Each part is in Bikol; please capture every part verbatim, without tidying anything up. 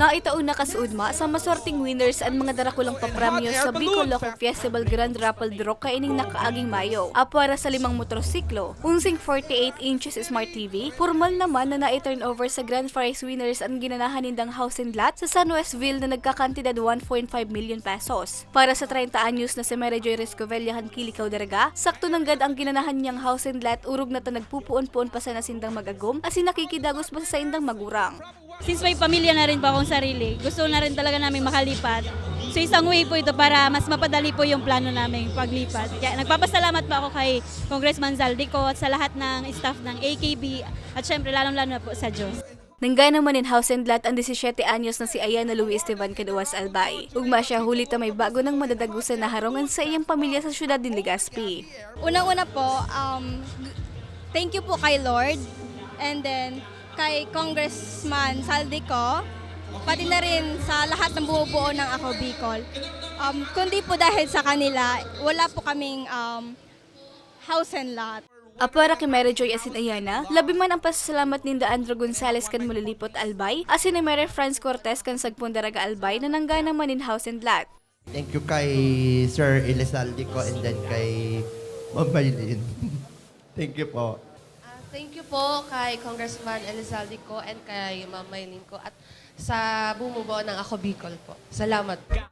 Naitaon na kasuodma sa maswerteng winners an mga darakulang papremyo sa Bicol Loco Festival Grand Raffle Draw kaining nakaaging Mayo. Apwera sa limang motorsiklo, unsing forty-eight inches Smart T V, pormal naman na nai-turnover sa grand prize winners an ginanahan nindang house and lot sa San Westville na nagkakantidad one point five million pesos. Para sa treinta anyos na si Mary Joy Rescovella kan Kilicao, Daraga, sakto nanggad ang ginanahan niyang house and lot, orog na ta nagpupuon-puon pa sana sindang mag-agom asin nakikidagos pa sa saindang magurang. Since may pamilya na rin po akong sarili, gusto na rin talaga namin makalipat. So, isang way po ito para mas mapadali po yung plano naming paglipat. Kaya nagpapasalamat po ako kay Congressman Zaldy Co at sa lahat ng staff ng A K B at syempre lalong-lalo na po sa Diyos. Nanggana man nin house and lot an disisiyete anyos na si Ayana Louie Esteban kan Uwas, Albay. Ugma siya huli ta may bago nang madadagosan na harong an saiyang pamilya sa siyudad nin Legazpi. Unang-una po, um, g-, thank you po kay Lord and then kay Congressman Zaldy Co, pati na rin sa lahat ng bumubuo ng Ako Bicol. Um, kundi po dahil sa kanila, wala po kaming, um, house and lot. Apwera ki Mary Joy asin Ayana, labi man an pasasalamat ninda Andrew Gonzalez kan Mulilipot, Albay, asin ni Mayor Franz Cortez kan Sagpon, Daraga, Albay, na nanggana man nin house and lot. Thank you kay Sir Elizalde Co and then kay Ma'am Maylin. Thank you po. Ah, thank you po kay Congressman Elizalde Co and kay Ma'am Maylin Co at sa bumubuo ng Ako Bicol po. Salamat po.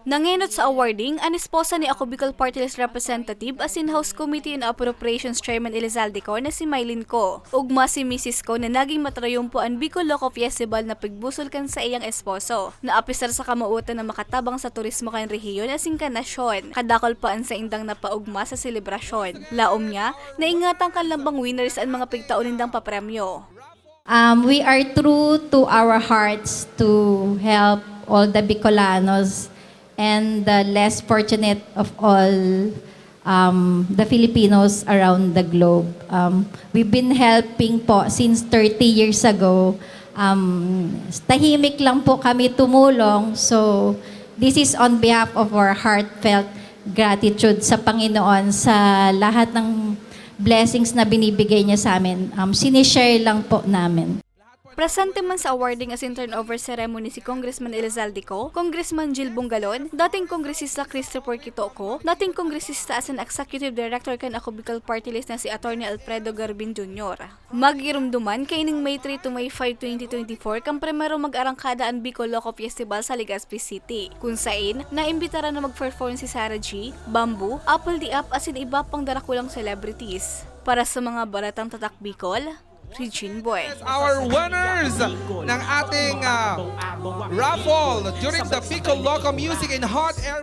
Nangenot sa awarding an esposa ni Ako Bicol Party List Representative asin House Committee on Appropriations Chairman Elizalde Co na si Maylin Co. Ugma si Misis Co na naging matrayumpo an Bicol Loco Festival na pigbusol kan saiyang esposo, na apisar sa kamotan na makatabang sa turismo kan rehiyon asin kan nasyon. Kadakul pa an saindang napaogma sa selebrasyon. Laom niya, naingatan kan lambang winners an mga pigtao nindang papremyo. Um, we are true to our hearts to help all the Bicolanos and the less fortunate of all, um, the Filipinos around the globe. Um, we've been helping po since thirty years ago. Um, tahimik lang po kami tumulong. So, this is on behalf of our heartfelt gratitude sa Panginoon sa lahat ng blessings na binibigay niya sa amin. Um, sinishare lang po namin. Presente man sa awarding asin turnover ceremony si Congressman Elizalde Co, Congressman Jil Bongalon, dating Kongresista Christopher Quito Co, dating Kongresista asin Executive Director kan Ako Bicol Party List na si Attorney Alfredo Garbin Junior. Magirumduman kaining May three to May five, twenty twenty-four, kan primero mag-arangkada an Bicol Loco Festival sa Legazpi City, kun sain naimbitaran na mag-perform si Sarah G, Bamboo, Apple the App asin iba pang darakulang celebrities. Para sa mga baretang Tatak Bicol, Regine Boy. Our winners ng ating, ah, raffle during the Bicol Loco Music and Hot Air